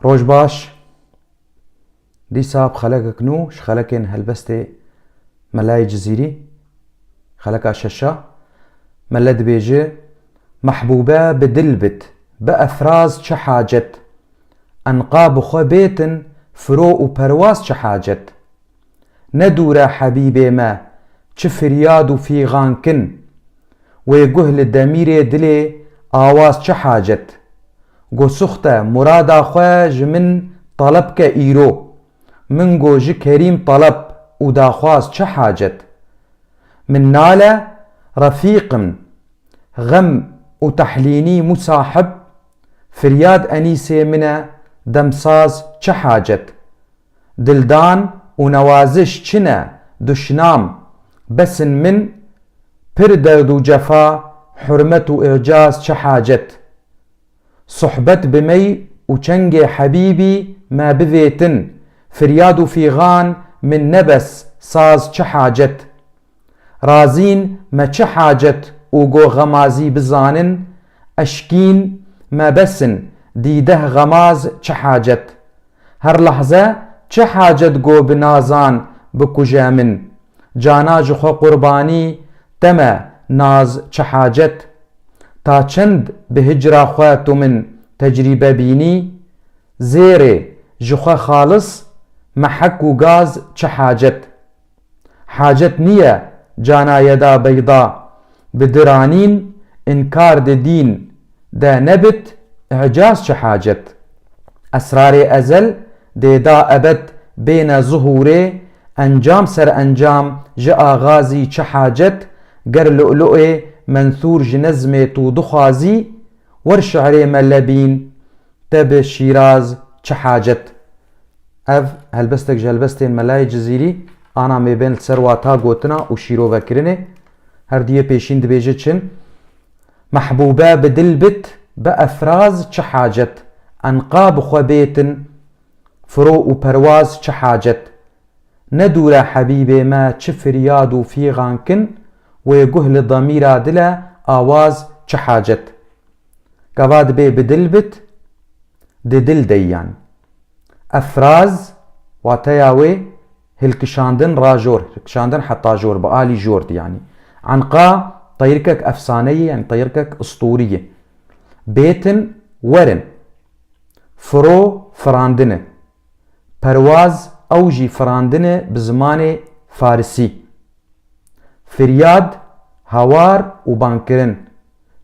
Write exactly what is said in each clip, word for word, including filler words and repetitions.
Roj baş. Dîsa bi xelekek nû ji xelekên helbestê Melayê Cizîrî, xeleka şeşa, Mele dibêje: Mehbûbe bi dil bit, bi efraz çi hacet? Enqa bi xwe bêtin, firo û perwaz çi hacet? Ne dûr e hebîbê me, çi firyad û fîxan kin. Wê guh li demîrê dilê awaz çi hacet? Go suxte murada xwe ji min taleb ke îro. Min go ji Kerîm taleb û daxwaz çi hacet? Min nale refîq im, xem û tehlînî musahib, firyad enîsê min e, demsaz çi hacet? Dildan û newaziş çi ne, duşnam, bes in min, pir derd û cefa, hurmet û îcaz çi hacet? Sohbet bi mey û çengê hebîbî me bivêtin, firyad û fîxan min ne bes, saz çi hacet? Razîn me çi hacet û go xemazî bizanin, eşkîn me bes in, dîdeh xemaz çi hacet? Her lehze çi hacet go bi nazan bikuje min? Cana ji xwe qurbanî te me, naz çi hacet? Ta çend bi hicra xwe tu min tecrîbe bînî? Zêrê ji xwe xalis, mehek û gaz çi hacet? Hacet niye cana yeda beyda, bi diranîn, inkar di dîn de nebit, îcaz çi hacet? Esrarê ezel dê da ebed bêne zuhûrê, encam ser encam ji axazî çi hacet? Ger lu'lu'ê mensûr ji nezmê tu dixwazî, wer şi'rê me lebîn, te bi şîraz çi hacet? Ev helbestek ji helbestên Melayê Cizîrî, ana mêbên li ser wata gotina û şîrovekirinê. Her diyê pêşîn dibêje çin: Mehbûbe bi dil bit, bi efraz çi hacet? Enqa bi xwe bêtin, firo û perwaz çi hacet? Ne dûr e hebîbê me çi firyad û fîxan kin, wê guh li demîra dil e, awaz çi hacet? Gava dibê bi dil bit, di dil de yî yanî. Efraz, wateya wê hilkişandin ra jor, hilkişandin heta jor, bi alî jor di yanî. Enqa, teyrikek efsaneyî, yanî teyrikek istûrî ye. Bêtin, werin. Firo, firandin e. Perwaz, ew jî firandin e bi zimanê farisî. Firyad, hawar û bangkirin.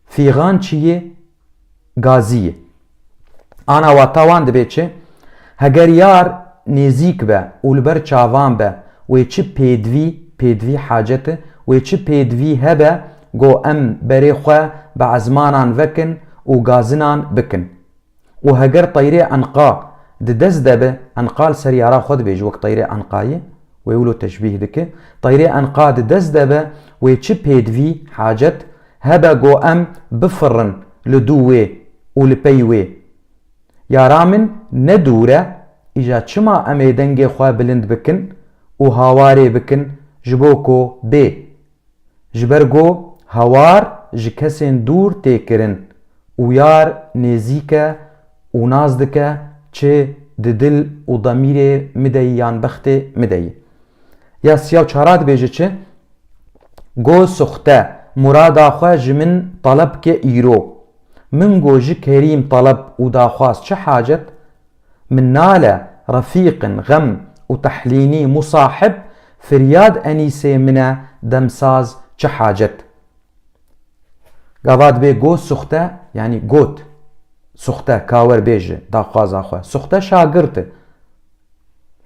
Fîxan çi ye? Gazî ye. Ana wata wan dibe çi? Heger yar nêzîk be û li ber çavan be, wê çi pêdivî, pêdivî hacet e, wê çi pêdivî hebe, go em berê xwe bi ezmanan vekin û gazinan bikin. Û heger teyrê enqa di dest de be, enqa li ser yara xwe dibêje, wek teyrê enqayê, wê wilo teşbîh dike. Teyrê enqa di dest de be, wê çi pêdivî, hacet, hebe go em bifirin li dû wê û li pey wê? Yara min, ne dûr e, îja çima em ê dengê xwe bilind bikin û hawarê bikin, ji bo ku bê? Ji ber ku hawar ji kesên dûr tê kirin û yar nêzîk e û nas dike çi di dil û demîrê mi de yî yan bextê mi de yî. Ya siya û çara dibêje çi? Go suxte, murada xwe ji min taleb ke îro. Min go ji Kerîm taleb û daxwaz çi hacet? Min nale refîqin xem û tehlînî musahib, firyad enîsê min e demsaz çi hacet? Gava dibê go suxte, yanî got. Suxte, ka wer bêje daxwaza xwe. Suxte şagirt e.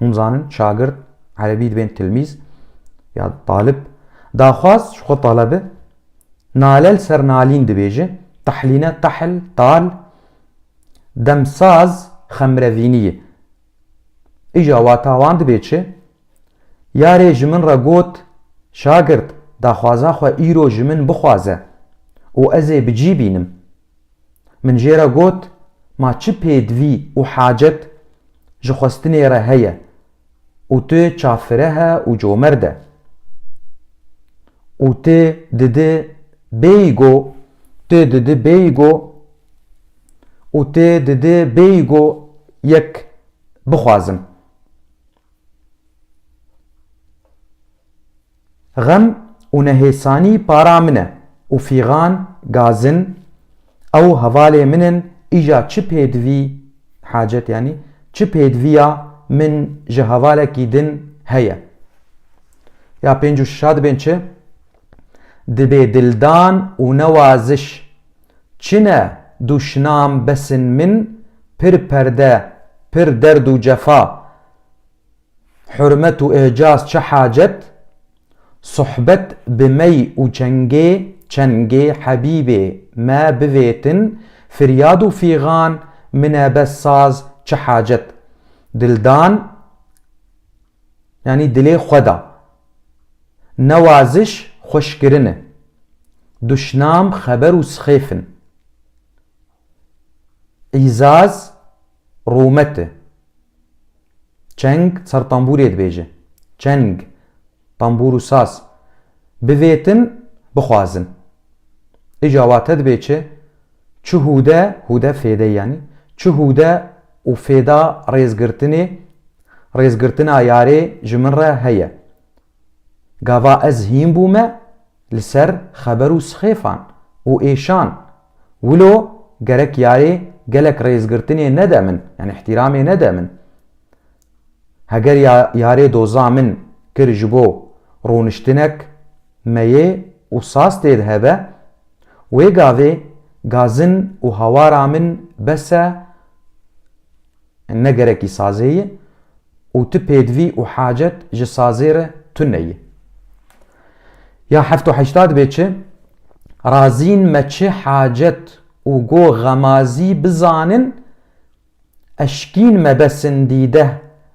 Hûn zanin, şagirt, erebî dibên tilmîz ya talib. Daxwaz ji xwe talebe. Nale li ser nalîn dibêje. Tehlîne, tehl, tal. Demsaz, xemrevînî ye. Îja wata wan dibe çi? Yarê ji min re got, şagirt, daxwaza xwe îro ji min bixwaze û ez ê bi cî bînim. Min jê re got, ma çi pêdivî û hacet ji xwestinê re heye? Û tu çafireh e û comerd e. Û tu didi bêyî go, tu didi bêyî go, û tu didi bêyî go, yek bixwazim. Xem û nehêsanî para min e û fîxan, gazin, ew hevalê min in, îja çi pêdivî, hacet yanî, çi pêdiviya min ji hevalekî din heye? Ya pênc û şeş dibên çi? Dibê dildan û newaziş. Çi ne duşnam besin min, pir perde, pir derd û cefa. Hurmet û îcaz çi hacet? Sohbet bi mey û çengê, çengê hebîbê me bivêtin, firyad û fîxan min e bes saz çi hacet? Dildan, yanî dilê xwe da. Newaziş xweşkirin e. Duşnam xeber û sixêf in. Îzaz rûmet e. Çeng ser tembûrê dibêje. Çeng, tembûr û saz. Bivêtin, bixwazin. Îca wate dibê çi? Çi hûde, hûde fêde yanî, çi hûde û fêda rêzgirtinê, rêzgirtina yarê ji min re heye. Gava ez hîn bûme li ser xeber û sixêfan û êşan. Wilo gerek yarê gelek rêzgirtinê nede min, yanî îhtîramê nede min. Heger ya-, yarê doza min kir ji bo rûniştinek, meyê û saz tê de hebe, wê gavê gazin û hawara min bes e, ne gerekî sazê ye û ti pêdivî û hacet ji sazê re tune ye. Ya heft û heştad bê çi? Razîn me çi hacet û go xemazî bizanin, eşkîn me besin dîdeh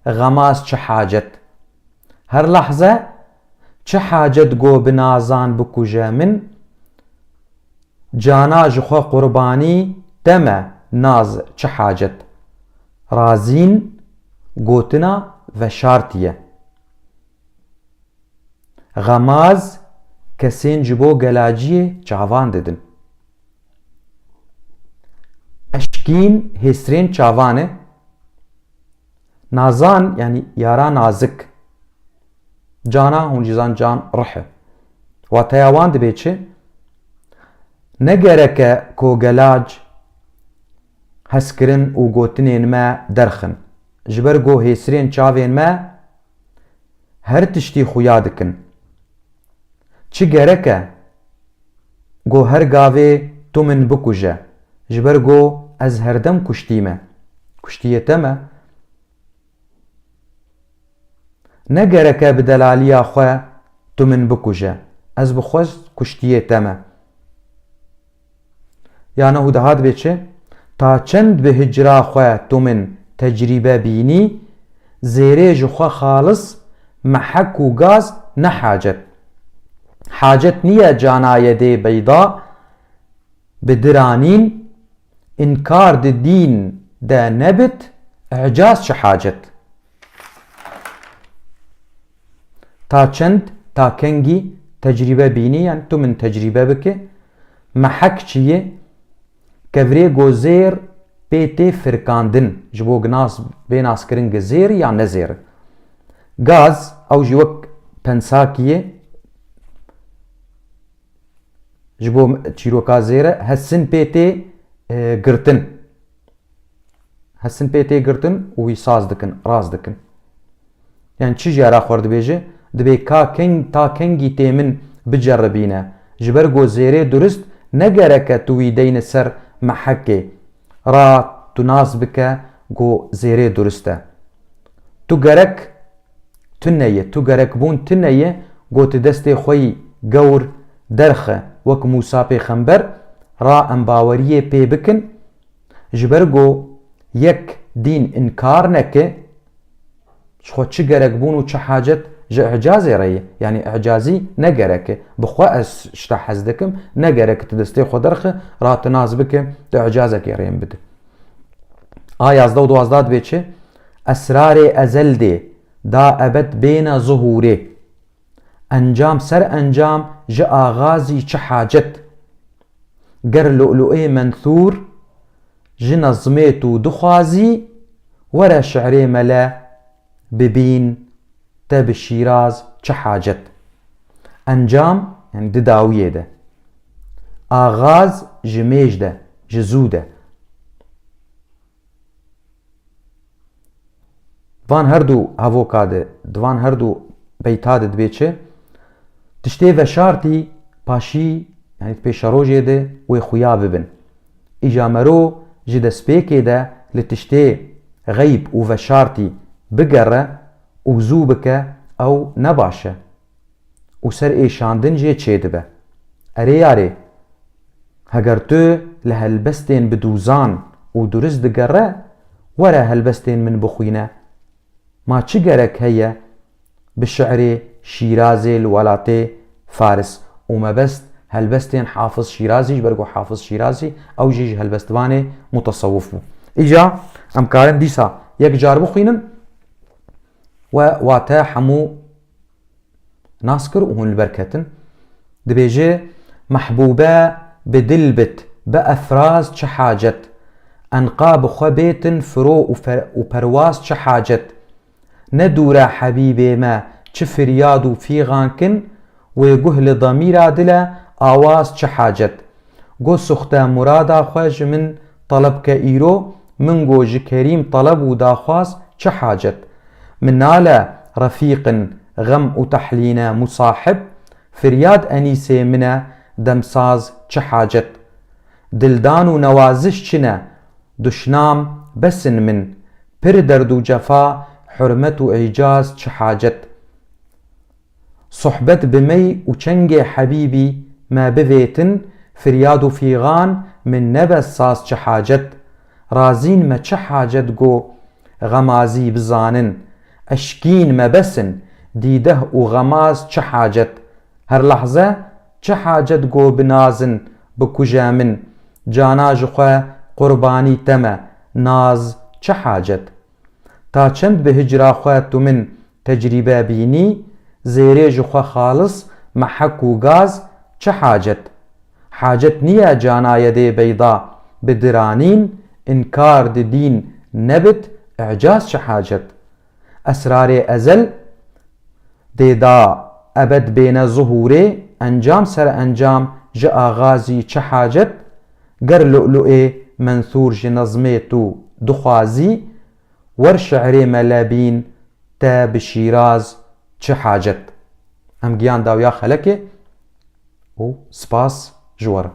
xemaz çi hacet. Her lahze çi hacet go bi nazan bikuje min, cana ji xwe qurbanî te me naz çi hacet. Razîn gotina veşartiye. Xemaz kesên ji bo gelaciyê çavan didin. Eşkîn hêsirên çavan e. Nazan, yanî yara nazik. Cana hûn jî zan can rih e. Wateya wan dibê çi? Ne gerek e ku gelac hezkirin û gotinên me derxin. Ji ber ku hêsirên çavên me her tiştî xuya dikin. Çi gerek e ku her gavê tu min bikuje, ji ber ku ez herdem kuştî me. Kuştiyê te me. Ne gerek e bi delaliya xwe tu min bikuje, ez bi xwe kuştiyê te me. Ya neh û deh dibê çi? Ta çend bi hicra xwe tu min tecrîbe bînî, zêrê ji xwe xalis mehek û gaz ne hacet. Hacet niye cana yedê beyda bi diranîn, înkar di dîn de nebit, îcaz çi hacet? Ta çend, ta kengî tecrîbe bînî, yanî tu min tecrîbe bike. Mehek çi ye? Kevirê ku zêr pê tê firkandin, ji bo nas, bê naskirin ku zêr ya ne zêr. Gaz, ew jî wek pensakî ye, ji bo çîroka zêre, hesin pê tê, e, girtin. Hesin pê tê girtin û wî saz dikin, rast dikin. Yanî çi jî ra xwe dibêje? Dibê ka keng, ta kengî tê min biceribîne. Ji ber ku zêrê durist ne gerek e tu wî deyne ser mehekê. Ra tu nas bike ku zêrê durist e. Tu gerek tune ye, tu gerek bûn tune ye, ku tu destê xwe yî gewr derxe, wek Mûsa pêxember, ra em baweriyê pê bikin, ji ber ku yek dîn înkar neke, ji xwe çi gerek bûn û çi hacet ji îcazê re ye. Yanî îcazî ne gerek e. Bi xwe ez ji te hez dikim, ne gerek tu destê xwe derxe, ra tu nas bike, tu îcazekê rê min bide. A yazdeh û duwazdeh dibê çi? Esrarê ezel dê, da ebed bêne zuhûrê. Encam ser encam ji axazî çi hacet? Ger lu'lu'ê menthûr ji nezmê tu dixwazî, Were şi'rê mele bibîn, te bi şîraz çi hacet? Encam, yani di dawiyê de. Axaz ji mêj de, ji zû de. Van her du hevoka de, di van her du beyta de dibê çi? Tiştê veşartî paşî, yani di pêşerojê de wê xuya bibin. Îja mero ji destpêkê de li tiştê xeyb û veşartî bigere û zû bike, ew ne baş e û ser êşandin jê çêdibe. Erê yarê, heger tu li helbestên bi dûzan û durist digere, were helbestên min bixwîne. Ma çi gerek heye bi şi'rê Şîrazê li welatê Faris? Û mebest helbestên Hafiz Şîrazî, ji ber ku Hafiz Şîrazî ew jî ji helbestvanê mutasewif bû. Îca em karin dîsa yek car bixwînin we wate hemû nas kir û hûn li ber ketin. Dibêje, Mehbûbe bi dil bit, bi efraz çi hacet? Enqa bi xwe bêtin firo û fer-, û perwaz çi hacet? Ne dûre hebîbê me çi firyad û fîxan kin, wê guh li damîra dile awaz çi hacet? Go suxte murada xwe ji min teleb ke îro, min go ji Kerîm teleb û daxwaz çi hacet? Min nale refîqin xem û tehlîne musahib, firyad enîsê min e demsaz çi hacet? Dildan û newaziş çi ne, duşnam bes in min, pir derd û cefa, hurmet û îcaz çi hacet? Sohbet bi mey û çengê hebîbî me bivêtin, firyad û fîxan min nebe saz çi hacet? Razîn me çi hacet go xemazî bizanin? Eşkîn me bes in, dîdeh û xemaz çi hacet? Her lehze çi hacet go binazin, bikuje min? Cana ji xwe qurbanî te me, naz çi hacet? Ta çend bi hicra xwe tu min tecrîbe bînî, zêrê ji xwe xalis mehek û gaz çi hacet? Hacet niye cana yedê beyda bi diranîn, inkar di dîn nebit, îcaz çi hacet? Esrarê ezel dê da ebed bêne zuhûrê, encam ser encam ji axazî çi hacet? Ger lu'lu'ê mensûr ji nezmê tu dixwazî, wer şi'rê me lebîn, te bi Şîraz çi hacet? Em giyan dawiya xelekê û spas ji we re.